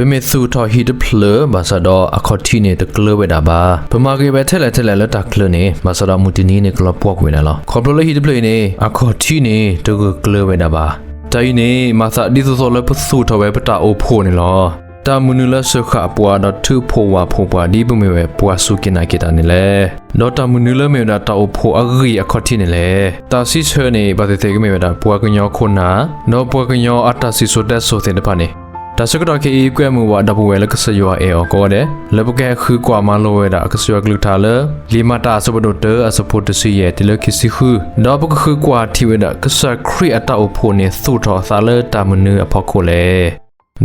ပမ့ၢ်သူၣ်ထီၣ်ဟံၣ်တဖျၢၣ် ဘၣ်ဆၣ်ဒီးအခီၣ်ထံးန့ၣ်တကျၢၤဝဲဒၣ်ဘၣ်. ပမၤဂ့ၤဝဲထဲလဲၣ်ထဲလဲၣ်လၢတၢ်ကျၢၤန့ၣ် ဘၣ်ဆၣ်ဒီးမုၢ်တနံၤန့ၣ်ကလီၤပှီၢ်ကွံာ်ဝဲဒၣ်လီၤ. ခီဖျိလၢဟံၣ်တဖျၢၣ်အံၤန့ၣ် အခီၣ်ထံးန့ၣ်တဂၢၢ်ကျၢၤဝဲဒၣ်ဘၣ်. တၢ်အံၤန့ၣ် မၤသးဒ်သိးသိးလၢပသူၣ်ထီၣ်ဝဲပတၢ်အိၣ်ဖှိၣ်န့ၣ်လီၤ. တၢ်မနုၤလၢစၢဃာ်ပှၤဒီးထုးဖှိၣ်ဝၣ်ဖှိၣ်ပှၤ ဒ်ပမ့ၢ်ဝဲပှၤစူၢ်က့ၤနာ်က့ၤတၢ်န့ၣ်လဲၣ်. ဒီးတၢ်မနုၤလၢမ့ၢ်ဝဲဒၣ်တၢ်အိၣ်ဖှိၣ်အဂ့ၢ်အခီၣ်ထံးန့ၣ်လဲၣ်. တၢ်စံးဆၢန့ၣ် ဘၣ်သ့ၣ်သ့ၣ်ကမ့ၢ်ဝဲဒၣ် ပှၤကညီခိၣ်နၢ် ဒီးပှၤကညီအတၢ်စံၣ်စိၤတဲစိၤသ့ၣ်တဖၣ်န့ၣ် တၢ်ဆၢကတီၢ်ခဲအံၤ ကွဲမုာ်ဝဲဒီပုၢ်ဝဲၢ်လၢကစၢ်ယွၤအဲၣ်အီၤကိးဂၤဒဲး လၢပကဟဲဃုကွၢ်မၤလိဝဲဒၣ် ကစၢ်ယွၤကလုၢ်ကထါလၢ လံာ်မၤတၢ်အဆၢဖးဒိၣ်တၢ အဆၢဖိတဆံယဲၢ် တုၤလၢခံဆံဃု, ဒီးပကဃုကွၢ်ထံၣ်ဝဲဒၣ် ကစၢ်ခရံာ်အတၢ်အိၣ်ဖှိၣ်န့ၣ် သူၣ်ထီၣ်အသးလၢတၢ်မနုၤအဖီခိၣ်လဲၣ်.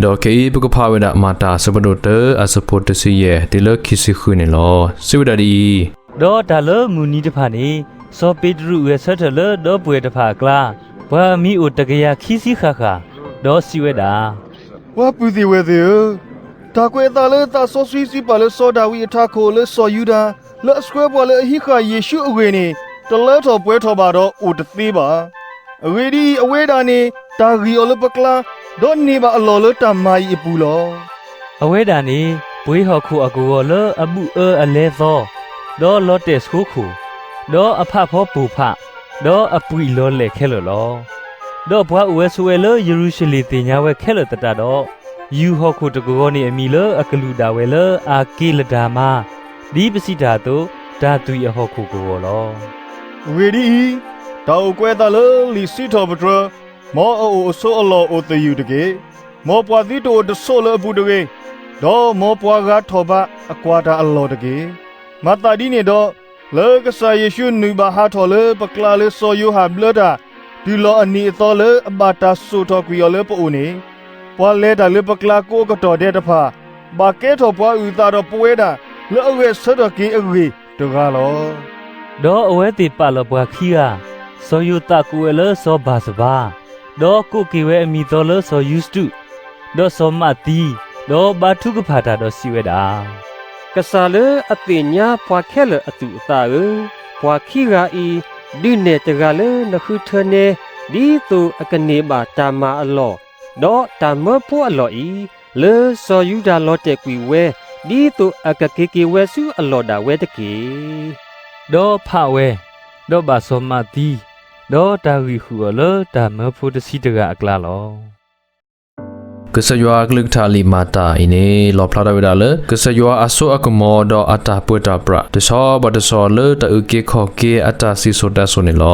ဒီးခဲအံၤ ပကဖးဝဲဒၣ် မၤတၢ်အဆၢဖးဒိၣ်တၢ အဆၢဖိတဆံယဲၢ် တုၤလၢခံဆံဃုန့ၣ်လီၤ. စံးဝဲဒၣ်ဒ်အံၤ, ဒီးတၢ်လၢမုၢ်နံၤတဖၣ်န့ၣ် စီၤပ့းတရူးဂဲၤဆၢထၢၣ်လၢဒီပုၢ်ဝဲၢ်တဖၣ်အကျါ, ပှၤမံၤအိၣ်တကယၤခံဆံဃၣ်ဃၣ်, ဒီးစံးဝဲဒၣ်, ပှၤပုၢ်သ့ၣ်ဝဲၢ်သ့ၣ်ဧၢ, တၢ်ကွဲးအသးလၢသးစီဆှံစံးပာ်လၢစီၤဒၤဝံးအထးခိၣ်လၢစီၤယူဒၤ လၢအဆှၢပှၤလၢအဟံးဃာ်ယ့ၣ်ၡူးအဂ့ၢ်န့ၣ် တလၢထီၣ်ပှဲၤထီၣ်ဘၣ်ဒီးအိၣ်တသ့ဘၣ်. အဂ့ၢ်ဒ်အံၤ, အဝဲဒၣ်န့ၣ် တၢ်ဂံၢ်အီၤလၢပကျါ, ဒီးန့ၢ်ဘၣ်အလီၢ်လၢတၢ်မၤအံၤအပူၤလီၤ. အဝဲဒၣ်န့ၣ် ပှ့ၤဟီၣ်ခိၣ်အကဝီၤလၢအဘူးအၢအလဲသီ, ဒီးလီၤတဲာ်ဆိခိၣ်, ဒီးအဖးဖီပိာ်ဖး, ဒီးအပှံာ်လီၤလဲာ်ခဲလၢာ်လီၤ. ဒီးပှၤအိၣ်ဝဲဆိးဝဲလၢယရူၤၡလ့ၣ်သ့ၣ်ညါဝဲခဲလၢာ်သတးဒီး, ယူၢ်ဟီၣ်ခိၣ်တကဝီၤန့ၣ်အမံၤလၢအကလူးဒၣ်ဝဲလၢအၤက့လဒၤမါ, ဒ်ပစံးတၢ်အသိး, တၢ်သွံၣ်အဟီၣ်ခိၣ်ကဝီၤလီၤ. အဂ့ၢ်ဒ်အံၤ, တၢ်အိၣ်ကွဲးအသးလၢလံာ်စံးထီၣ်ပတြၢၤ, မ်အအိၣ်အဆိးအလီၢ်အိၣ်သယုၢ်တက့ၢ်. မ်ပှၤသုတအိၣ်တဆိးလၢအပူၤတဂ့ၤ, ဒီးမ်ပှၤဂၤထီၣ်ဘးအကွၢ်တၢ်အလီၢ်တက့ၢ်. မၤသးဒ်န့ၣ်ဒီး, လၢကစၢ်ယ့ၣ်ၡူးနုာ်ဘၣ်ဟးထီၣ်လၢပကျါလၢစီၤယိၤဟၣ်ဘျၢတၢ်, တုၤလီၤအနံၤအသီလၢအဘၣ်တၢ်စိာ်ထီၣ်ကွံာ်အီၤလၢပအိၣ်န့ၣ်, ပှၤလဲၤတၢ်လၢပကျါကိးအကတီၢ်ဒဲးတဖၣ်, ဘၣ်ကဲထီၣ်ပှၤအုၣ်သးဒီးပဝဲဒၣ်လၢအဂဲၤဆၢထၢၣ်က့ၤအဂ့ၢ်တဂၤလီၤ. ဒီးအဝဲသ့ၣ်ပာ်လီၤပှၤခံဂၤ, စီၤယိၤသးကိးဝဲလၢစီၤဘၣ်စဘၤ, ဒီးကိးက့ၤဝဲအမံၤသီလၢစီၤယူစတူး, ဒီးစီၤမးသံ, ဒီးဘါထုကဖၣ်တၢ်ဒီးစံးဝဲဒၣ်, ကစၢ်လၢအသ့ၣ်ညါပှၤခဲလၢာ်အသူၣ်အသးဧၢ, ပှၤခံဂၤအံၤ, ဒုးနဲၣ်တဂၤလၢနဃုထၢနဲ, ဒ်သိးအကန့ၢ်ဘၣ်တၢ်မၤအလီၢ်, ဒီးတၢ်မၢဖိအလီၢ်အံၤ, လၢစီၤယူဒၤလီၤတဲာ်ကွံာ်ဝဲ, ဒ်သိးအကက့ၤက့ၤဝဲဆူအလီၢ်ဒၣ်ဝဲတက့ၢ်. ဒီးဖးဝဲ, ဒီးဘၣ်စီၤမးသံ, ဒီးတၢ်ဂံၢ်ဃုာ်အီၤလၢတၢ်မၢဖိတဆံတဂၤအကျါလီၤ. ကစၢ်ယွၤအကလုၢ်ကထါလံာ်မၤတၢ်အံၤန့ၣ် လီၣ်ဖျါထီၣ်ဝဲဒၣ်လၢ ကစၢ်ယွၤအစိအကမီၤဒီးအတၢ်ပၢတၢ်ပြး တဆီဘၣ်တဆီလၢတၢ်အုၣ်က့ၤခီၣ်က့ၤအတၢ်စံၣ်စိၤတဲစိၤန့ၣ်လီ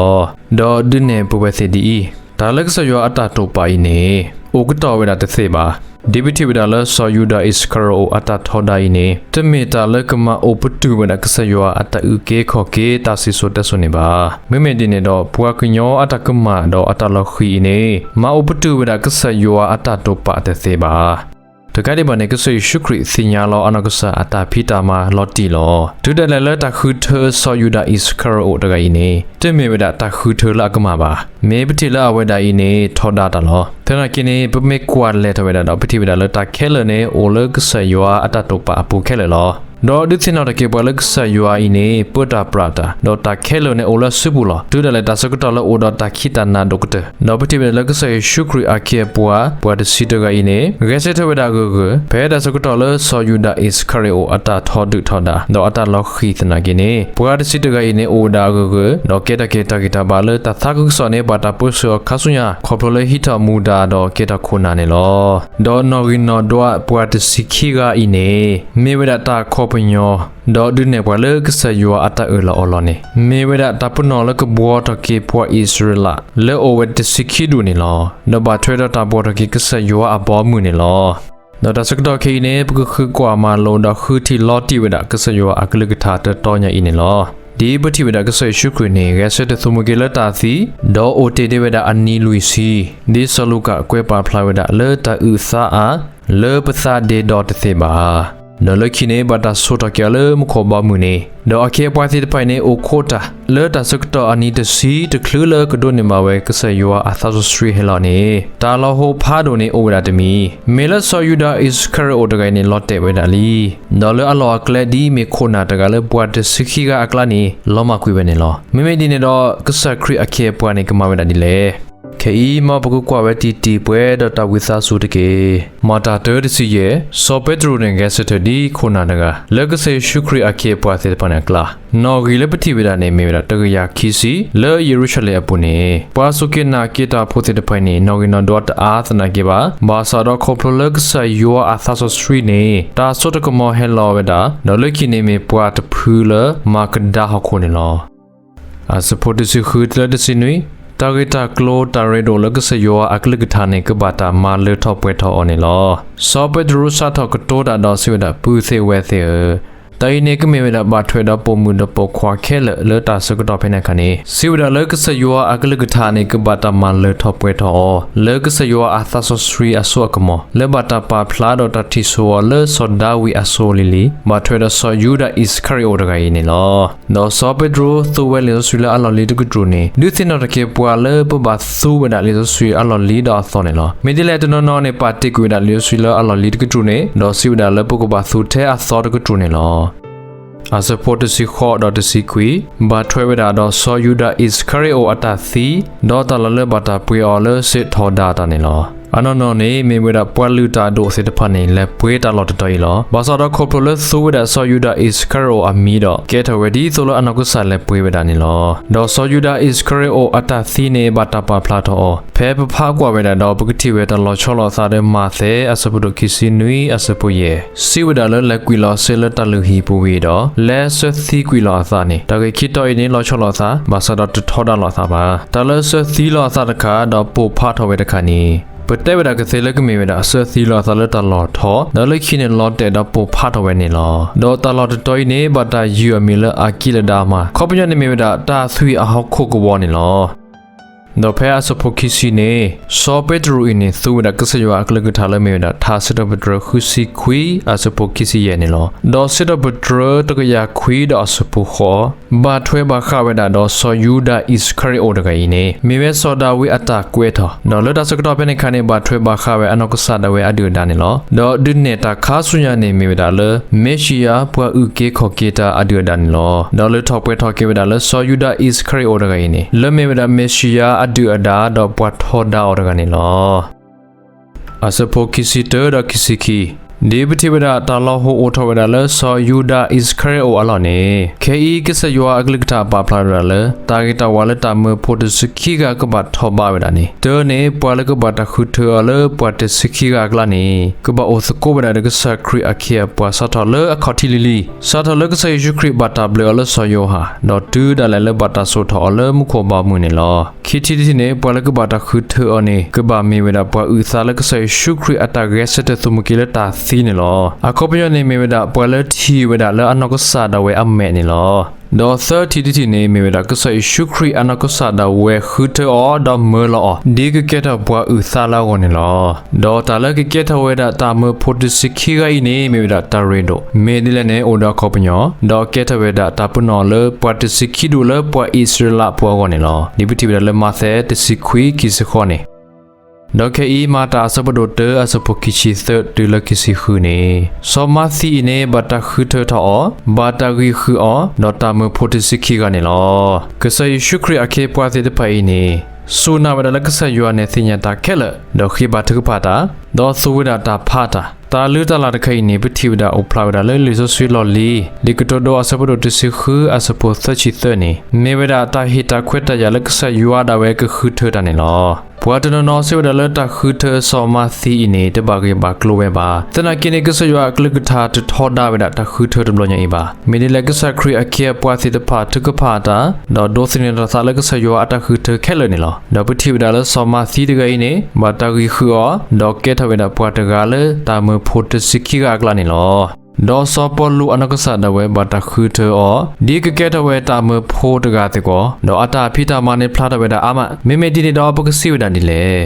ၤ. ဒီးဒုးနဲၣ်ပဝဲသ့ၣ်ဒ်အံၤ, တၢ်လၢကစၢ်ယွၤအတၢ်တိာ်ပာ်အံၤန့ၣ် အိၣ်ကတီၢ်ဝဲဒၣ်တသ့ဘၣ်. ဒ်ပထံၣ်ဝဲဒၣ်လၢစီၤယူဒၤအံၣ်စကၤရံၤအိၣ်အတၢ်ထီဒါအံၤန့ၣ် တမ့ၢ်တၢ်လၢကမၤအိၣ်ပတုာ်ဝဲဒၣ်ကစၢ်ယွၤအတၢ်အုၣ်က့ၤခီၣ်က့ၤတၢ်စံၣ်စိၤတဲစိၤန့ၣ်ဘၣ်. မ့မ့ၢ်ဒ်န့ၣ်ဒီး ပှၤကညီအတၢ်ကမၣ်ဒီးအတၢ်လီၤဃံၤအံၤန့ၣ် မၤအိၣ်ပတုာ်ဝဲဒၣ်ကစၢ်ယွၤအတၢ်တိာ်ပာ်တသ့ဘၣ်. တကးဒံးဘၣ်န့ၣ် ကစၢ်ယ့ၣ်ၡူးခရံာ်သ့ၣ်ညါလီၤအနီၢ်ကစၢ်အတၢ်ဖံးတၢ်မၤလီၤတံၢ်လီၤ. တုၤဒၣ်လဲာ်လၢတၢ်ဃုထၢစီၤယူဒၤအံၣ်စကၤရံၤအိၣ်တဂၤအံၤန့ၣ် တမ့ၢ်ဝဲဒၣ်တၢ်ဃုထၢလၢအကမၣ်ဘၣ်. မ့ၢ်ပထံၣ်လၢအဝဲဒၣ်အံၤန့ၣ် ထီဒါတၢ်လီၤ. သနာ်က့န့ၣ် ပမ့ၢ်ကွၢ်လဲၤထီၣ်ဝဲဒၣ်ဒီး ပထံၣ်ဝဲဒၣ်လၢတၢ်ခဲလၢာ်န့ၣ် အိၣ်လၢကစၢ်ယွၤအတၢ်တိာ်ပာ်အပူၤခဲလၢာ်လီၤ. ဒီးဒုးသ့ၣ်နီၣ်ထီၣ်က့ၤပှၤလၢကစၢ်ယွၤအံၤန့ၣ် ပၢတၢ်ပြးတၢ်, ဒီးတၢ်ခဲလၢာ်န့ၣ်အိၣ်လၢအစုပူၤလီၤ. တုၤဒၣ်လဲာ်တၢ်ဆၢကတီၢ်လၢအိၣ်ဒီးတၢ်ခံးတၢ်နၤဒိၣ်ကတၢၢ်, ဒီးပထံၣ်ဝဲဒၣ်လၢကစၢ်ယ့ၣ်ၡူးခရံာ်အခ့အပှၤ ပှၤတဆံတဂၤအံၤန့ၣ် ဂဲၤဆၢထၢၣ်ဝဲဒၣ်အဂၢၢ်ဂၢၢ်, ဖဲတၢ်ဆၢကတီၢ်လၢစီၤယူဒၤအံၣ်စကၤရံၤအိၣ်အတၢ်ထီဒုၣ်ထီဒါ ဒီးအတၢ်လီၤဃံၤသနာ်က့န့ၣ် ပှၤတဆံတဂၤအံၤန့ၣ် အိၣ်ဝဲဒၣ်အဂၢၢ်ဂၢၢ်, ဒီးကဲထီၣ်က့ၤတၢ်ဂံၢ်တၢ်ဘါလၢတၢ်သးခုကစီၣ်န့ၣ် ဘၣ်တၢ်ပၢဆှၢအီၤခါဆူညါ ခီဖျိလၢဟံးထီၣ်မူဒါဒီးကဲထီၣ်ခိၣ်နၢ်န့ၣ်လီၤ. ဒီးနီၣ်ဂံၢ်နီၣ်ဒွးပှၤတဆံခံဂၤအံၤန့ၣ် မ့ၢ်ဝဲဒၣ်တၢ်ခီပညီ ဒီးဒုးနဲၣ်ပှၤလၢကစၢ်ယွၤအတၢ်အၢၣ်လီၤအီလီၤန့ၣ် မ့ၢ်ဝဲဒၣ်တၢ်ပနီၣ်လၢကဘှီထီၣ်က့ၤပှၤအံၣ်စရ့လး လၢအိၣ်ဝဲတဆံခံဒူၣ်န့ၣ်လီၤ. ဒီးဘၣ်ထွဲဒီးတၢ်ဘှီထီၣ်က့ၤကစၢ်ယွၤအဘီအမုၢ်န့ၣ်လီၤ. ဒီးတၢ်ဆၢကတီၢ်ခဲအံၤန့ၣ် ပကဃုကွၢ်မၤလိဒီးဃုထံၣ်လီၤတံၢ်ဝဲဒၣ် ကစၢ်ယွၤအကလုၢ်ကထါတတီညါအံၤန့ၣ်လီၤ. ဒ်ပထံၣ်ဝဲဒၣ်ကစၢ်ယ့ၣ်ၡူးခရံာ်န့ၣ် ဂဲၤဆၢထၢၣ်သမူက့ၤလၢတၢ်သံ, ဒီးအိၣ်တ့ၢ်ဒံးဝဲဒၣ်အနံၤလွံၢ်ဆံ, ဒ်စီၤလူၤကၣ်ကွဲးပာ်ဖျါဝဲဒၣ်လၢတၢ်အုၣ်သးအါ လၢပသးဒ့ဒီတသ့ဘၣ်. ဒီးလၢခံန့ၣ် ဘၣ်တၢ်ဆိၣ်ထီၣ်က့ၤအီၤလၢမူခိၣ်ဘီမုၢ်န့ၣ်, ဒီးအခ့အပှၤသ့ၣ်တဖၣ်အံၤန့ၣ် အိၣ်ခိးတၢ် လၢတၢ်ဆၢကတီၢ်အနံၤတဆံတချုးလၢကဒိးန့ၢ်ဘၣ်ဝဲကစၢ်ယွၤအသးစီဆှံဟဲလီၤန့ၣ် တၢ်လီၤဟိဖးဒိၣ်န့ၣ်အိၣ်ဝဲဒၣ်တမံၤ, မ့ၢ်လၢစီၤယူဒၤအံၣ်စကၤရံၤအိၣ်တဂၤအံၤန့ၣ် လီၤတဲာ်ဝဲဒၣ်လံ. ဒီးလၢအလီၢ်အကျဲဒ်မ့ၢ်ခိၣ်နၢ်တဂၤလၢပှၤတဆံခံဂၤအကျါန့ၣ် လီၤမၢ်ကွံာ်ဝဲန့ၣ်လီၤ. မ့မ့ၢ်ဒ်န့ၣ်ဒီး ကစၢ်ခရံာ်အခ့အပှၤန့ၣ် ကမၤဝဲဒၣ်ဒ်လဲၣ်. ခဲအံၤမ့ၢ်ပကကွၢ်ဝဲတံၢ်တံၢ်ပှဲၤဒီးတၢ်ဝံသးစူၤတက့ၢ်. မၤတၢ်တၢတဆံယဲၢ်, စီၤပ့းတရူးန့ၣ်ဂဲၤဆၢထၢၣ်ဒ်ခိၣ်နၢ်တဂၤ လၢကစၢ်ယ့ၣ်ၡူးခရံာ်အခ့အပှၤသ့ၣ်တဖၣ်န့ၣ်အကျါ, နီၣ်ဂံၢ်လၢပထံၣ်ဝဲဒၣ်န့ၣ် မ့ၢ်ဝဲဒၣ်တကယၤခံဆံ လၢယရူၤၡလ့ၣ်အပူၤန့ၣ် ပှၤစူၢ်က့ၤနာ်က့ၤတၢ်ဖိသ့ၣ်တဖၣ်အံၤန့ၣ် နီၣ်ဂံၢ်နီၣ်ဒွးတအါသနာ်က့ဘၣ်. ဘၣ်ဆၣ်ဒီးခီဖျိလၢကစၢ်ယွၤအသးစီဆှံန့ၣ် တၢ်စိတၢ်ကမီၤဟဲလီၤဝဲဒၣ်, ဒီးလၢခံန့ၣ်မ့ၢ်ပှၤတဖုလၢမၤကဒါဟီၣ်ခိၣ်န့ၣ်လီၤ. အဆၢဖိတဆံဃုတုၤလၢတဆံနွံ, တၢ်ဂ့ၢ်တၢ်ကျိၤတၢ်ရ့ဒိၣ်လၢကစၢ်ယွၤအကလုၢ်ကထါန့ၣ် ကဘၣ်တၢ်မၤလၢထီၣ်ပှဲၤထီၣ်အီၤန့ၣ်လီၤ. စီၤပ့းတရူးစးထီၣ်ကတိၤတၢ်ဒီးစံးဝဲဒၣ်, ပုၢ်သ့ၣ်ဝဲၢ်သ့ၣ်ဧၢ, တၢ်အံၤန့ၣ်ကမ့ၢ်ဝဲဒၣ် ဘၣ်ထွဲဒီးပိာ်မုၣ်ဒီးပိာ်ခွါခဲလၢာ်လၢတၢ်ဆၢကတီၢ်ဖဲန့ၣ်အခါန့ၣ်, စံးဝဲဒၣ်လၢကစၢ်ယွၤအကလုၢ်ကထါန့ၣ် ကဘၣ်တၢ်မၤလၢထီၣ်ပှဲၤထီၣ်အီၤ လၢကစၢ်ယွၤအသးစီဆှံအစိအကမီၤ လၢဘၣ်တၢ်ပာ်ဖျါဒီးတၢ်ထံၣ်ဆိအီၤလၢစီၤဒၤဝံးအစိလံၤလံၤ, ဘၣ်ထွဲဒီးစီၤယူဒၤအံၣ်စခၤရံၤအိၣ်တဂၤအံၤန့ၣ်လီၤ. ဒီးစီၤပ့းတရူးသူဝဲလံာ်စီဆှံလၢအလီၢ်လံၤတကတြူၢ်န့ၣ် ဒုးသ့ၣ်နီၣ်ထီၣ်က့ၤပှၤလၢပဘၣ်သူဝဲဒၣ်လံာ်စီဆှံအလီၢ်လံၤဒီးအသီန့ၣ်လီၤ. မ့ၢ်ဒ်လဲၣ်တနီၤနီၤန့ၣ် ပာ်တ့ၢ်ကွံာ်ဝဲဒၣ်လံာ်စီဆှံလၢအလီၢ်လံၤတကတြူၢ်န့ၣ် ဒီးစံးဝဲဒၣ်လၢပကဘၣ်သူထဲအသီတကတြူၢ်န့ၣ်လီၤ. အဆၢဖိတဆံဃိးဒီးတဆံခွံ, ဘၣ်ထွဲဝဲဒၣ်ဒီးစီၤယူဒၤအံၣ်စခၤရံၤအိၣ်အတၢ်သံ, ဒီးတၢ်လီၢ်လၢဘၣ်တၢ်ပှ့ၤအီၤလၢစ့းထီဒါတၢ်န့ၣ်လီၤ. အနီၢ်နီၢ်န့ၣ် မ့ၢ်ဝဲဒၣ်ပှၤလုၢ်တၢ်အဒိၣ်သ့ၣ်တဖၣ်န့ၣ် လဲၤပှ့ၤတၢ်လီၢ်တတီၤအံၤလီၤ. ဘၣ်ဆၣ်ဒီးခီဖျိလၢသူဝဲဒၣ်စီၤယူဒၤအံၣ်စခၤရံၤအိၣ်အမံၤဒီး ကဲထီၣ်ဝဲဒ်သိးလၢအနီၢ်ကစၢ်လဲၤပှ့ၤဝဲဒၣ်န့ၣ်လီၤ. ဒီးစီၤယူဒၤအံၣ်စခၤရံၤအိၣ်အတၢ်သံန့ၣ် ဘၣ်တၢ်ပာ်ဖျါထီၣ်အီၤ ဖဲပဖးကွၢ်ဝဲဒၣ်ဒီး ပကထံၣ်ဝဲတၢ်လီၤဆီလိာ်အသးလၢမးသဲအဆၢဖိဒိၣ်ခံဆံနွံအဆၢဖိယဲၢ်, စံးဝဲဒၣ်လၢလဲၤကွံာ်လီၤစ့လၢတၢ်လုၢ်ဟံၣ်ပူၤဝံၤဒီး လဲၤစၢသံကွံာ်လီၤအသးန့ၣ်, တၢ်ဂ့ၢ်ခံတီၤအံၤန့ၣ် လီၤဆီလိာ်အသး ဘၣ်ဆၣ်ဒီးတထီဒါလိာ်အသးဘၣ်. တၢ်လၢစၢသံလီၤအသးတခါ ဒီးပိာ်ဖးထီၣ်ဝဲတခါန့ၣ် ပတဲဝဲဒၣ်ကသ့လၢကမ့ၢ်ဝဲဒၣ် စၢသံလီၤအသးလၢတၢ်လီၢ်ထီ, ဒီးလၢခံန့ၣ်လီၤတဲာ်ဒီးပိာ်ဖးထီၣ်ဝဲန့ၣ်လီၤ. ဒီးတၢ်လီၢ်တတီၤအံၤန့ၣ် ဘၣ်တၢ်ယုၢ်အမံၤလၢအကံလဒါမး, ခီပညီန့ၣ်မ့ၢ်ဝဲဒၣ် တၢ်သွံၣ်အဟီၣ်ခိၣ်ကဝီၤန့ၣ်လီၤ. ဒီးဖဲအဆၢဖိခံဆံန့ၣ် စီၤပ့းတရူးအံၤန့ၣ် သူဝဲဒၣ်ကစၢ်ယွၤအကလုၢ်ကထါလၢမ့ၢ်ဝဲဒၣ် ထါစံးထီၣ်ပတြၢၤဃုဆံခွံအဆၢဖိခံဆံယဲၢ်န့ၣ်လီၤ. ဒီးစံးထီၣ်ပတြၢၤတကယၤခွံဒီးအဆၢဖိဃိး ဘၣ်ထွဲဘၣ်ဃးဝဲဒၣ်ဒီးစီၤယူဒၤအံၣ်စခၤရံၤအိၣ်တဂၤအံၤန့ၣ် မ့ၢ်ဝဲစီၤဒၤဝံးအတၢ်ကွဲးထီၣ်, ဒီးလၢတၢ်ဆၢကတီၢ်ဖဲန့ၣ်အခါန့ၣ် ဘၣ်ထွဲဘၣ်ဃးဝဲအနီၢ်ကစၢ်ဒၣ်ဝဲအဒုၣ်အဒါန့ၣ်လီၤ. ဒီးဒုးနဲၣ်တၢ်ခါဆူညါန့ၣ် မ့ၢ်ဝဲဒၣ်လၢ မ့ၣ်ၡံယၤ ပှၤအုၣ်က့ၤခီၣ်က့ၤတၢ်အဒုၣ်အဒါန့ၣ်လီၤ. ဒီးလၢထီၣ်ပှဲၤထီၣ်က့ၤဝဲဒၣ်လၢစီၤယူဒၤအံၣ်စခၤရံၤအိၣ်တဂၤအံၤန့ၣ် လၢမ့ၢ်ဝဲဒၣ်မ့ၣ်ၡံယၤအဒုၣ်အဒါ ဒီးပှၤထီဒါအီၤတဂၤန့ၣ်လီၤ. အဆၢဖိခံဆံတၢဒီးခံဆံခံ, ဒ်ပထံၣ်ဝဲဒၣ်တၢ်လီၤဟိအိၣ်ထီၣ်ဝဲဒၣ်လၢစီၤယူဒၤအံၣ်စခၤရံၤအိၣ်အလီၢ်န့ၣ်, ခဲအံၤကစၢ်ယွၤအကလုၢ်ကထါပာ်ဖျါဝဲဒၣ်လၢ တၢ်ဂ့ၢ်တၢ်ဝးလၢတၢ်မၢဖိတဆံခံဂၤကဘၣ်ထီၣ်ဘးဝဲဒၣ်န့ၣ်, တၢန့ၣ် ပှၤလၢကဘၣ်တၢ်ဃုထၢအီၤလၢပှၤတဆံခံဂၤအကျါန့ၣ် ကဘၣ်အိၣ်သကိးဝဲဒၣ်ဒီးကစၢ်ခရံာ်အခ့အပှၤစးထီၣ်လၢအခီၣ်ထံးလံၤလံၤ, စးထီၣ်လၢကစၢ်ယ့ၣ်ၡူးခရံာ်ဘၣ်တၢ်ဘျၢအီၤလၢစီၤယိၤဟၣ်, ဒီးတုၤဒၣ်လဲာ်လၢဘၣ်တၢ်စိာ်ထီၣ်အီၤလၢမူခိၣ်ဘီမုၢ်န့ၣ်လီၤ. ခံထံၣ်တထံၣ်န့ၣ် ပှၤလၢကဘၣ်တၢ်ဃုထၢအီၤန့ၣ် ကဘၣ်မ့ၢ်ဝဲဒၣ်ပှၤအုၣ်သးလၢကစၢ်ယ့ၣ်ၡူးခရံာ်အတၢ်ဂဲၤဆၢထၢၣ်သုးမုၢ်က့ၤလၢတၢ်သံန့ၣ်လီၤ. အခီပညီန့ၣ်မ့ၢ်ဝဲဒၣ် ပှၤလၢထံၣ်ဝဲဒၣ်လၢအနီၢ်ကစၢ်ဒၣ်ဝဲအမဲာ်န့ၣ်လီၤ. ဒီးသၢထံၣ်တထံၣ်န့ၣ် မ့ၢ်ဝဲဒၣ် ကစၢ်ယ့ၣ်ၡူးခရံာ်အနီၢ်ကစၢ်ဒၣ်ဝဲဃုထၢအီၤ ဒီးမၢလီၤအီၤ ဒ်ကကဲထီၣ်ပှၤအုၣ်သးလၢအဂီၢ်န့ၣ်လီၤ. ဒီးတၢ်လၢကကဲထီၣ်ဝဲဒၣ်တၢ်မၢဖိတဆံခံဂၤအံၤန့ၣ် မ့ၢ်ဝဲဒၣ်တၢ်ရ့ဒိၣ်, မ့ၢ်ဒ်လဲၣ်န့ၣ် အိၣ်ဒီးအခီပညီ, ဒီးကဲထီၣ်ဝဲဒၣ်တၢ်ပနီၣ်လၢပှၤတဆံခံဒူၣ်လၢပှၤအံၣ်စရ့လးဖိအဂီၢ်န့ၣ်လီၤ. ဒ်ပထံၣ်ဝဲဒၣ်လၢမးသဲ တဆံခွံ ခံဆံဃိးန့ၣ် ဒီးခဲအံၤ မၤတၢ်အဆၢဖးဒိၣ်တၢ အဆၢဖိခံဆံသၢတုၤလၢခံဆံဃုန့ၣ်, စီၤမၤသံအံၤန့ၣ် ဘၣ်တၢ်ဃုထၢထီၣ်အီၤ, ဘၣ်တၢ်ဂံၢ်ဃုာ်အီၤ, ဒီးတၢ်မၢဖိတဆံခံဂၤန့ၣ်လီၤ. ကစၢ်ယ့ၣ်ၡူးခရံာ်အခ့အပှၤသ့ၣ်တဖၣ်အံၤန့ၣ် စူၢ်နာ်ဝဲဒၣ်လၢကစၢ်ယွၤန့ၣ်သ့ၣ်ညါတၢ်ခဲလၢာ်, ဒီးဃ့ဘါထုကဖၣ်တၢ်, ဒီးသူဝဲဒၣ်တၢ်ဖးတၢ်, တၢ်လုၢ်တၢ်လၢ်တခါအံၤန့ၣ် ပထံၣ်ဝဲဒၣ်အိၣ်ဖျါဝဲဒၣ်လၢလံာ်စီဆှံလီၢ်လံၤ, လံာ်ကတိၤဒိအဆၢဖးဒိၣ်တဆံဃု အဆၢဖိသၢဆံသၢန့ၣ်, မ့ၢ်ဝဲဒၣ်တၢ်ဟ့ၣ်တၢ်ခွဲးတၢ်ယာ်လၢကစၢ်ယွၤဒၣ်ဝဲကဃုထၢတၢ်န့ၣ်လီၤ. ပှၤတနီၤနီၤစံးဝဲဒၣ်လၢတၢ်ဃုထၢစီၤမၤသံအံၤန့ၣ် တဘၣ်ဂ့ၢ်ဘၣ်ကျိၤဝဲဘၣ်. သနာ်က့န့ၣ် ကစၢ်ယွၤအကလုၢ်ကထါတထီဒါဝဲဒၣ်တၢ်ဃုထၢတဘျီညါအံၤဘၣ်. မ့ၢ်ဒ်လဲၣ် ကစၢ်ခရံာ်အခ့အပှၤသ့ၣ်တဖၣ်ထုကဖၣ်တၢ်, ဒီးဒိးသန့ၤထီၣ်သးလၢကစၢ်ယွၤအတၢ်ဃုထၢခဲလၢာ်န့ၣ်လီၤ. ဒီးပထံၣ်ဝဲဒၣ်လၢစီၤမၤသံတဂၤအံၤန့ၣ် ဘၣ်တၢ်ဂံၢ်ဃုာ်အီၤ, ဒီးကဲထီၣ်ဝဲဒၣ်ပှၤတဂၤလၢတၢ်မၢဖိတဆံခံဂၤအကျါန့ၣ်လီၤ. ဒီးစီၤပီလူးအနီၢ်ကစၢ်ဒၣ်ဝဲဘၣ်တၢ်ဃုထၢအီၤ, ဒ်ကကဲထီၣ်ဝဲတၢ်မၢဖိတဂၤစ့ၢ်ကီး, ဒီးအတၢ်ဖံးတၢ်မၤန့ၣ်ဖျါထီၣ်ဝဲဒၣ်အါမး. မ့မ့ၢ်ဒ်န့ၣ်ဒီးပကစံးဝဲဒၣ်ဒ်လဲၣ်.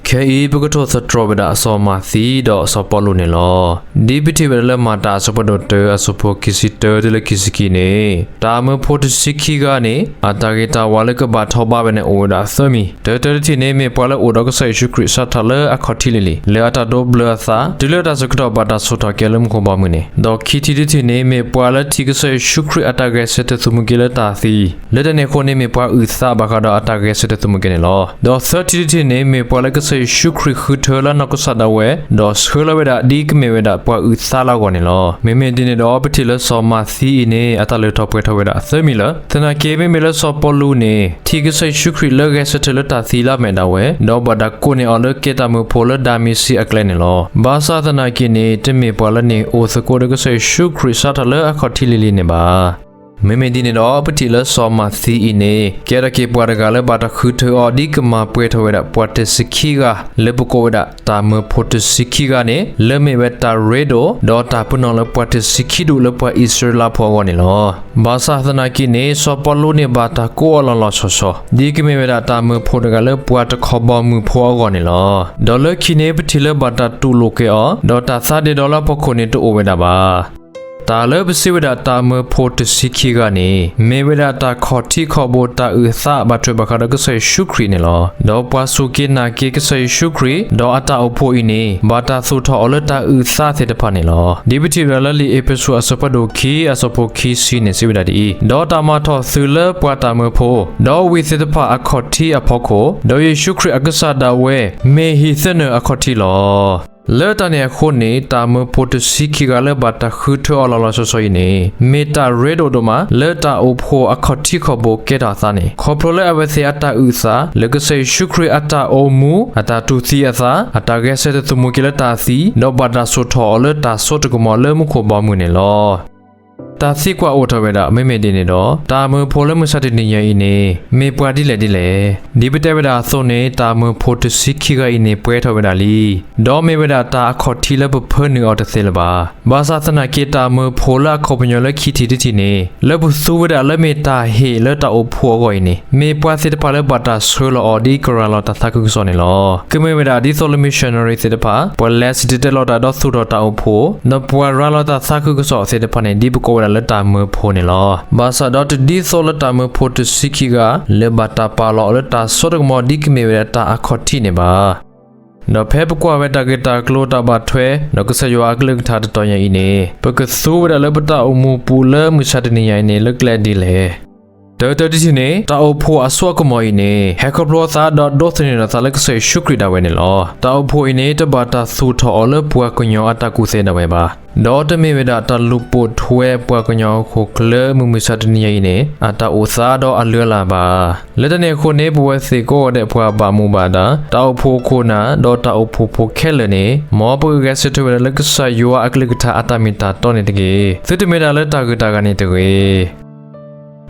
ခဲအံၤပကထိၣ်သတြီၤဝဲဒၣ်စီၤမၤသံဒီးစီၤပီလူးန့ၣ်လီၤ. ဒ်ပထံၣ်ဝဲဒၣ်လၢမၤတၢ်အဆၢဖးဒိၣ်တၢ အဆၢဖိခံဆံတၢတုၤလၢခံဆံခံန့ၣ်, တၢ်မၢဖိတဆံခံဂၤန့ၣ် အတၢ်ဂ့ၤတၢ်ဝါလၢကဘၣ်ထီၣ်ဘးဝဲန့ၣ်အိၣ်ဝဲဒၣ်သၢမံၤ. တၢတၢတထံၣ်န့ၣ် မ့ၢ်ပှၤလၢအိၣ်ဒီးကစၢ်ယ့ၣ်ၡူးခရံာ်စးထီၣ်လၢအခီၣ်ထံးလံၤလံၤ လၢအတၢ်ဒိးဘျၢအသး တုၤလၢတၢ်ဆၢကတီၢ်ဘၣ်တၢ်ဆိၣ်ထီၣ်က့ၤလၢမူခိၣ်ဘီမုၢ်န့ၣ်, ဒီးခံထံၣ်တထံၣ်န့ၣ် မ့ၢ်ပှၤလၢထံၣ်ကစၢ်ယ့ၣ်ၡူးခရံာ်အတၢ်ဂဲၤဆၢထၢၣ်သမူက့ၤလၢတၢ်သံ လၢတၢ်န့ၣ်အဃိန့ၣ် မ့ၢ်ပှၤအုၣ်သးဘၣ်ဃးဒီးအတၢ်ဂဲၤဆၢထၢၣ်သမူက့ၤန့ၣ်လီၤ. ဒီးသၢထံၣ်တထံၣ်န့ၣ် မ့ၢ်ပှၤလၢကစၢ်ယ့ၣ်ၡူးခရံာ်ဃုထၢလၢအနီၢ်ကစၢ်ဒၣ်ဝဲ ဒီးဆှၢလီၤဝဲဒၣ်ဒ်ကမ့ၢ်ဝဲဒၣ်ပှၤအုၣ်သးလၢအဂီၢ်န့ၣ်လီၤ. မ့မ့ၢ်ဒ်န့ၣ်ဒီး ပထံၣ်လၢစီၤမၤသံအံၤန့ၣ် အတၢ်လၢထီၣ်ပှဲၤထီၣ်ဝဲဒၣ်သၢမံၤလၢာ်. သနာ်က့ မ့မ့ၢ်လၢစီၤပီလူးန့ၣ် ထံၣ်ကစၢ်ယ့ၣ်ၡူးခရံာ်လၢဂဲၤဆၢထၢၣ်လၢတၢ်သံလၢအမဲာ်ဒၣ်ဝဲ, ဒီးဘၣ်တၢ်ကိးန့ၢ်အီၤလၢကဲတၢ်မၢဖိလၢဒၤမ့းစံအကျဲန့ၣ်လီၤ. ဘၣ်ဆၣ်သနာ်က့န့ၣ် တမ့ၢ်ပှၤလၢန့ၣ်အိၣ်သကိးဒီးကစၢ်ယ့ၣ်ၡူးခရံာ်စးထီၣ်လၢအခီၣ်ထံးလံၤလံၤန့ၣ်ဘၣ်. မ့မ့ၢ်ဒ်န့ၣ်ဒီး ပထံၣ်လၢစီၤမၤသံအံၤန့ၣ် ကဲထီၣ်က့ၤပှၤတဂၤလၢဘၣ်တၢ်ဃုထၢအီၤ ဒ်ကမၤပှဲၤထီၣ်ဝဲဒၣ်ပှၤတဆံခံဂၤ လၢပကိးဝဲဒၣ်တၢ်မၢဖိတဆံခံဂၤန့ၣ် လၢမ့ၢ်ဝဲတၢ်ရ့ဒိၣ် ဒီးတၢ်ပနီၣ်လၢပှၤတဆံခံဒူၣ်လၢပှၤအံၣ်စရ့လးဖိအဂီၢ်န့ၣ်လီၤ. ဘၣ်ဆၣ်သနာ်က့န့ၣ် စီၤပီလူးန့ၣ်ဘၣ်တၢ်ကိးအီၤလီၤလီၤဆီဆီ ဒ်ကမ့ၢ်ဝဲဒၣ်တၢ်မၢဖိတဂၤလၢပှၤတခီဘီမုၢ်ဖိအဂီၢ်န့ၣ်လီၤ. ဒီးလၢခံန့ၣ် ပထံၣ်လၢဘၣ်တၢ်တူၢ်လိာ်က့ၤအီၤ ဒီးတၢ်သးဒ့ဒီလၢအဖီခိၣ်န့ၣ်တအိၣ်ဝဲဒၣ်ဘၣ်. တၢ်လၢပစံးဝဲဒၣ်တၢ်မၢဖိတဆံခံဂၤန့ၣ် မ့ၢ်ဝဲဒၣ်တၢ်ခီၣ်ထံးခီၣ်ဘိ တၢ်အုၣ်သးဘၣ်ထွဲဘၣ်ဃးဒီးကစၢ်ယ့ၣ်ၡူးခရံာ်န့ၣ်လီၤ. ဒီးပှၤစူၢ်က့ၤနာ်က့ၤကစၢ်ယ့ၣ်ၡူးခရံာ် ဒီးအတၢ်အိၣ်ဖှိၣ်အံၤန့ၣ် ဘၣ်တၢ်သူၣ်ထီၣ်အီၤလၢတၢ်အုၣ်သးသ့ၣ်တဖၣ်န့ၣ်လီၤ. ဒ်ပထံၣ်ဝဲဒၣ်လၢလံာ်အ့းဖ့းစူးအဆၢဖးဒိၣ်ခံ အဆၢဖိခံဆံန့ၣ် စံးဝဲဒၣ်ဒ်အံၤ, ဒီးတၢ်မၤထီၣ်သုးလၢပှၤတၢ်မၢဖိ ဒီးဝံၤသ့ၣ်တဖၣ်အခီၣ်ထံးအဖီခိၣ်, ဒီးယ့ၣ်ၡူးခရံာ်အကစၢ်ဒၣ်ဝဲ မ့ၢ်ဟံၣ်သ့ၣ်နၢၣ်အခီၣ်ထံးလီၤ. လၢတၢ်န့ၣ်အဃိန့ၣ် တၢ်မၢဖိတဆံခံဂၤလၢဘၣ်တၢ်ဃုထၢအီၤလီၤလီၤဆီဆီအံၤန့ၣ် မ့ၢ်တၢ်ရ့ဒိၣ်ဒိၣ်မး လၢတၢ်အိၣ်ဖှိၣ်အခီၣ်ထံးခီၣ်ဘိကဲထီၣ်အသးန့ၣ် ခီဖျိလၢအဝဲသ့ၣ်အတၢ်အုၣ်သး လၢကစၢ်ယ့ၣ်ၡူးခရံာ်အတၢ်အိၣ်မူ အတၢ်တူၢ်သံအသး အတၢ်ဂဲၤဆၢထၢၣ်သမူက့ၤလၢတၢ်သံ ဒီးဘၣ်တၢ်ဆိၣ်ထီၣ်အီၤလၢတၢ်စိတကမီၤလၢမူခိၣ်ဘီမုၢ်န့ၣ်လီၤ. တၢ်သံကွၢ်အိၣ်ထီၣ်ဝဲဒၣ် မ့မ့ၢ်ဒ်န့ၣ်ဒီး တၢ်မၢဖိလၢမုၢ်ဆါတနံၤညါအံၤန့ၣ် မ့ၢ်ပှၤဒ်လဲၣ်ဒ်လဲၣ်. ဒ်ပတဲဝဲဒၣ်အသိးန့ၣ် တၢ်မၢဖိတဆံခံဂၤအံၤန့ၣ် ပှဲၤထီၣ်ဝဲဒၣ်လံ. ဒီးမ့ၢ်ဝဲဒၣ်တၢ်အခီၣ်ထံးလၢပဖၢနုာ်အီၤတသ့လၢၤဘၣ်. ဘၣ်ဆၣ်သနာ်က့ တၢ်မၢဖိလၢအခီပညီလၢခံထံၣ်တထံၣ်န့ၣ် လၢပသူဝဲဒၣ်လၢမ့ၢ်တၢ်ဟ့ၣ်လၢတၢ်အိၣ်ဖှိၣ်အဂီၢ်အံၤန့ၣ် မ့ၢ်ပှၤသ့ၣ်တဖၣ်လၢဘၣ်တၢ်ဆှၢလီၤအီၤဒ်ကရၤလီၤတၢ်သးခုကစီၣ်န့ၣ်လီၤ. ကမ့ၢ်ဝဲဒၣ်ဒ်သိးလၢ missionary သ့ၣ်တဖၣ် ပှၤလဲၤစံၣ်တဲၤတဲလီၤတၢ်ဒီးသူၣ်ထီၣ်တၢ်အိၣ်ဖှိၣ် ဒီးပှၤရၤလီၤတၢ်သးခုကစီၣ်သ့ၣ်တဖၣ်န့ၣ် ဒ်ပကိးဝဲဒၣ်လၢတၢ်မၢဖိန့ၣ်လီၤ. ဘၣ်ဆၣ်ဒီးတဒ်သိးလၢတၢ်မၢဖိတဆံခံဂၤ လၢဘၣ်တၢ်ပာ်လီၤအီၤလၢတၢ်စိတကမီၤဒ်ကမ့ၢ်ဝဲဒၣ်တၢ်အခီၣ်ထံးန့ၣ်ဘၣ်. ဒီးဖဲပကွၢ်ဝဲတၢ်ဂ့ၢ်တၢ်ကျိၤတၢ်ဘၣ်ထွဲ ဒီးကစၢ်ယွၤအကလုၢ်ကထါတတီၤညါအံၤန့ၣ် ပကသူဝဲဒၣ်လၢပတၢ်အိၣ်မူပူၤလၢမုၢ်ဆါတနံၤညါအံၤန့ၣ် လၢကျဲဒ်လဲၣ်. တၢတၢတထံၣ်န့ၣ် တၢ်အိၣ်ဖှိၣ်အစိအကမီၤအံၤန့ၣ် ဟဲခီဖျိအသးဒီးဒိးသန့ၤဒီးသးလၢကစၢ်ယ့ၣ်ၡူးခရံာ်ဒၣ်ဝဲန့ၣ်လီၤ. တၢ်အိၣ်ဖှိၣ်အံၤန့ၣ် တဘၣ်တၢ်သူၣ်ထီၣ်အီၤလၢပှၤကညီအတၢ်ကူၣ်သ့ဒၣ်ဝဲဘၣ်. ဒီးတမ့ၢ်ဝဲဒၣ်တၢ်လူၤပိာ်ထွဲပှၤကညီအခိၣ်ချၢ မုၢ်မုၢ်ဆါတနံၤညါအံၤန့ၣ် အတၢ်အိၣ်သးဒီးအလုၢ်အလၢ်ဘၣ်. လၢတၢ်န့ၣ်အဃိန့ၣ် ပဝဲသ့ၣ်ကိးဂၤဒဲးပှၤဘၣ်မူဘၣ်ဒါ တၢ်အိၣ်ဖှိၣ်ခိၣ်နၢ် ဒီးတၢ်အိၣ်ဖှိၣ်ဖိခဲလၢာ်န့ၣ် မ်ပကဂဲၤဆၢထၢၣ်ဝဲဒၣ်လၢကစၢ်ယွၤအကလုၢ်ကထါအတၢ်မ့ၢ်တၢ်တီန့ၣ်တဂ့ၤ. သုတမ့ၢ်ဒၣ်လၢတၢ်ဂုၤတၢ်ဂၤန့ၣ်တဂ့ၤ.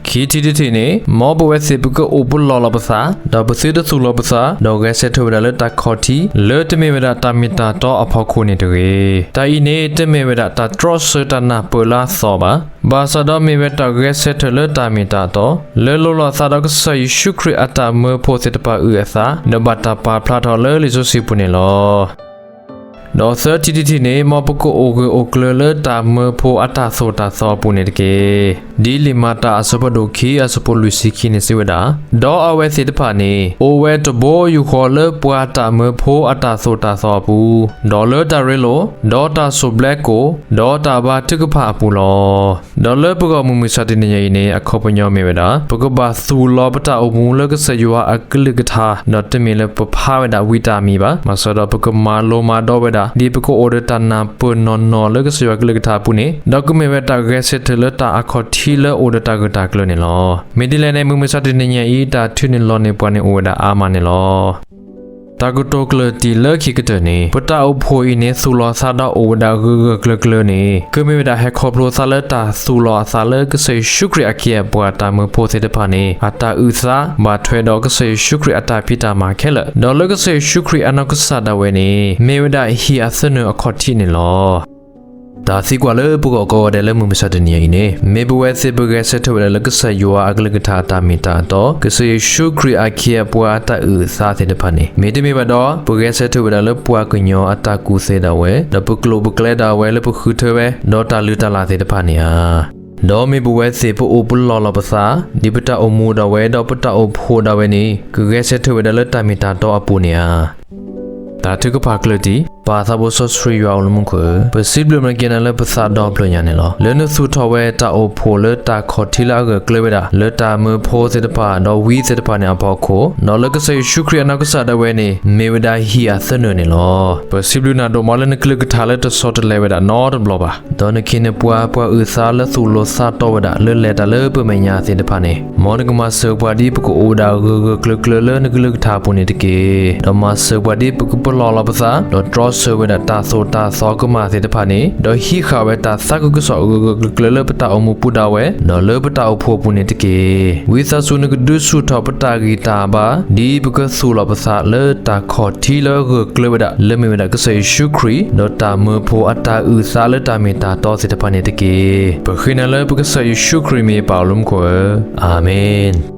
ခံထံၣ်တထံၣ်န့ၣ် မ်ပဝဲသ့ၣ်ပကအိၣ်ပလီၢ်လီၤပသး ဒီးပသုတသူၣ်လီၤပသး ဒီးဂဲၤဆၢထၢၣ်ဝဲဒၣ်လၢတၢ်ခီၣ်ထံး လၢတမ့ၢ်ဝဲဒၣ်တၢ်မ့ၢ်တၢ်တီအဖီခိၣ်န့ၣ်တဂ့ၤ. တၢ်အံၤန့ၣ် တမ့ၢ်ဝဲဒၣ်တၢ်တြီဆၢတၢ်နၢ်ပၢၢ်လၢအသီဘၣ်. ဘၣ်ဆၣ်ဒီးမ့ၢ်ဝဲတၢ်ဂဲၤဆၢထၢၣ်လၢတၢ်မ့ၢ်တၢ်တီ လၢလိၣ်လီၤသးဒီးကစၢ်ယ့ၣ်ၡူးခရံာ်အတၢ်မၢဖိသ့ၣ်တဖၣ်အုၣ်အသး ဒီးဘၣ်တၢ်ပာ်ဖျါထီၣ်လၢလံာ်စီဆှံပူၤန့ၣ်လီၤ. ဒီးသၢထံၣ်တထံၣ်န့ၣ် မ်ပကအိၣ်ဂၢၢ်အိၣ်ကျၢၤလၢတၢ်မၢဖိအတၢ်သိၣ်တၢ်သီအပူၤန့ၣ်တက့ၢ်. ဒ်လံာ်မၤတၢ်အဆၢဖးဒိၣ်ခံ အဆၢဖိလွံၢ်ဆံခံန့ၣ်စံးဝဲဒၣ်, ဒီးအဝဲသ့ၣ်တဖၣ်န့ၣ် အိၣ်ဝဲတဘိယူၢ်ဃီလၢပှၤတၢ်မၢဖိအတၢ်သိၣ်တၢ်သီအပူၤ, ဒီးလၢတၢ်ရ့လိာ်, ဒီးတၢ်စိၢ်ဘျဲကိၣ်, ဒီးတၢ်ဘါထုကဖၣ်အပူၤလီၤ. ဒီးလၢပဂီၢ်မုၢ်မုၢ်ဆါတနံၤညါအံၤန့ၣ် အခီပညီမ့ၢ်ဝဲဒၣ် ပကဘၣ်သူၣ်လီၤပတၢ်အိၣ်မူလၢကစၢ်ယွၤအကလုၢ်ကထါ, ဒီးတမ့ၢ်လၢပဖးဝဲဒၣ်ဝံတၢ်မံၤဘၣ်. ဘၣ်ဆၣ်ဒီးပကမၤလိမၤဒိးဝဲဒၣ် ဒ်ပကအိၣ်ဒီးတၢ်နၢ်ပၢၢ်နီၢ်နီၢ်လၢကစၢ်ယွၤအကလုၢ်ကထါအပူၤန့ၣ်, ဒီးကမ့ၢ်ဝဲတၢ်ဂဲၤဆၢထၢၣ်လၢတၢ်အခီၣ်ထံးလၢအိၣ်ဒီးတၢ်ဂၢၢ်တၢ်ကျၢၤန့ၣ်လီၤ. မ့ၢ်ဒ်လဲၣ်န့ၣ် မုၢ်မုၢ်ဆါတနံၤညါအံၤ တၢ်ထုးန့ၢ်လီၤန့ၢ်ပှၤန့ၣ်အိၣ်ဝဲဒၣ်အါမးန့ၣ်လီၤ. တၢ်ကတိၤကျၢၢ်တံၢ်လၢခံကတၢၢ်န့ၣ် ပတၢ်အိၣ်ဖှိၣ်အံၤန့ၣ် သူၣ်လီၤသးဒီးအိၣ်ဝဲဒၣ်ဂၢၢ်ဂၢၢ်ကျၢၤကျၢၤန့ၣ် ကမ့ၢ်ဝဲဒၣ်ဟဲခီဖျိသးလၢတၢ်သူၣ်လီၤအသးလၢကစၢ်ယ့ၣ်ၡူးခရံာ်အခ့အပှၤတၢ်မၢဖိသ့ၣ်တဖၣ်န့ၣ် အတၢ်အုၣ်သးဘၣ်ထွဲဒီးကစၢ်ယ့ၣ်ၡူးခရံာ်အတၢ်ဖံးတၢ်မၤခဲလၢာ်, ဒီးလၢကစၢ်ယ့ၣ်ၡူးခရံာ်အနီၢ်ကစၢ်ဒၣ်ဝဲန့ၣ် မ့ၢ်ဝဲဒၣ်ဟံၣ်အသ့ၣ်နၢၣ်အခီၣ်ထံးန့ၣ်လီၤ. တၢ်သံကွၢ်လၢပဂီၢ်ကိးဂၤဒဲးလၢမုၢ်မဆါတနံၤအံၤန့ၣ်, မ့ၢ်ပဝဲသ့ၣ်ပဂဲၤဆၢထၢၣ်ဝဲဒၣ်လၢကစၢ်ယွၤအကလုၢ်ကထါအတၢ်မ့ၢ်တၢ်တီ, ကစၢ်ယ့ၣ်ၡူးခရံာ်အခ့အပှၤအတၢ်အုၣ်အသးသ့ၣ်တဖၣ်န့ၣ်, မ့တမ့ၢ်ဘၣ်ဒီး ပဂဲၤဆၢထၢၣ်ဝဲဒၣ်လၢပှၤကညီအတၢ်ကူၣ်သ့ဒၣ်ဝဲ, ဒီးပကျိာ်ပကျဲဒၣ်ဝဲလၢပဃုထၢဝဲ, ဒီးတၢ်လုၢ်တၢ်လၢ်သ့ၣ်တဖၣ်န့ၣ်ဧါ. ဒီးမ့ၢ်ပဝဲသ့ၣ်ပအိၣ်ပလီၢ်လီၤပသး, ဒ်ပတၢ်အိၣ်မူဒၣ်ဝဲ ဒီးပတၢ်အိၣ်ဖှိၣ်ဒၣ်ဝဲန့ၣ်, ကဂဲၤဆၢထၢၣ်ဝဲဒၣ်လၢတၢ်မ့ၢ်တၢ်တီအပူၤန့ၣ်ဧါ. တၢ်ထုကဖၣ်ကျၢၢ်တံၢ်, ပၢ်သးဘိစီဆှံယွၤအိၣ်လၢမူခိၣ်ဧၢ, ပစံးဘျုးနက့ၤနၤလၢပသးဒီဖျၢၣ်ညါန့ၣ်လီၤ. လၢနသူၣ်ထီၣ်ဝဲတၢ်အိၣ်ဖှိၣ်လၢတၢ်ခီၣ်ထံးလၢအဂၢၢ်ကျၢၤဝဲဒၣ် လၢတၢ်မၢဖိသ့ၣ်တဖၣ် ဒီးဝံသ့ၣ်တဖၣ်န့ၣ်အဖီခိၣ်, ဒီးလၢကစၢ်ယ့ၣ်ၡူးခရံာ်အနီၢ်ကစၢ်ဒၣ်ဝဲန့ၣ် မ့ၢ်ဝဲဒၣ်ဟံၣ်အသနၢၣ်န့ၣ်လီၤ. ပစံးဘျုးနၤဒိၣ်မးလၢနကလုၢ်ကထါလၢတဆီတလဲဝဲဒၣ်နီတဘျီဘၣ်. ဒီးနခ့နပှၤ ပှၤအုၣ်သးလၢသူၣ်လီၤသးတီဝဲဒၣ် လၢလဲၤတၢ်လၢပမဲာ်ညါသ့ၣ်တဖၣ်န့ၣ်, မ်နကမၤစၢၤပှၤဒ်ပကအိၣ်ဒၣ်ဂၢၢ်ဂၢၢ်ကျၢၤကျၢၤလၢနကလုၢ်ကထါအပူၤန့ၣ်တက့ၢ်. ဒီးမၤစၢၤပှၤဒ်ပကပလီၢ်လီၤပသး, ဒီးတြီဆၢဝဲဒၣ်တၢ်သိၣ်တၢ်သီကမၣ်သ့ၣ်တဖၣ်န့ၣ်, ဒီးဟံးဃာ်ဝဲတၢ်သးခုကစီၣ်ဂၢၢ်ဂၢၢ်ကျၢၤကျၢၤလၢပတၢ်အိၣ်မူပူၤဒၣ်ဝဲ, ဒီးလၢပတၢ်အိၣ်ဖှိၣ်အပူၤန့ၣ်တက့ၢ်. ဝံသးစူၤနကဒုးဆူၣ်ထီၣ်ပတၢ်ဂံၢ်တၢ်ဘါ, ဒ်ပကသူၣ်လီၤပသးလၢတၢ်ခီၣ်ထံးလၢအဂၢၢ်ကျၢၤဝဲဒၣ် လၢမ့ၢ်ဝဲဒၣ်ကစၢ်ယ့ၣ်ၡူးခရံာ် ဒီးတၢ်မၢဖိအတၢ်အုၣ်သးလၢတၢ်မ့ၢ်တၢ်တီသ့ၣ်တဖၣ်န့ၣ်တက့ၢ်. ပဃ့နၤလၢပကစၢ်ယ့ၣ်ၡူးခရံာ်မ့ၢ်ပၢ်အိၣ်လၢမူခိၣ်ဧၢ, အၤမ့ၣ်.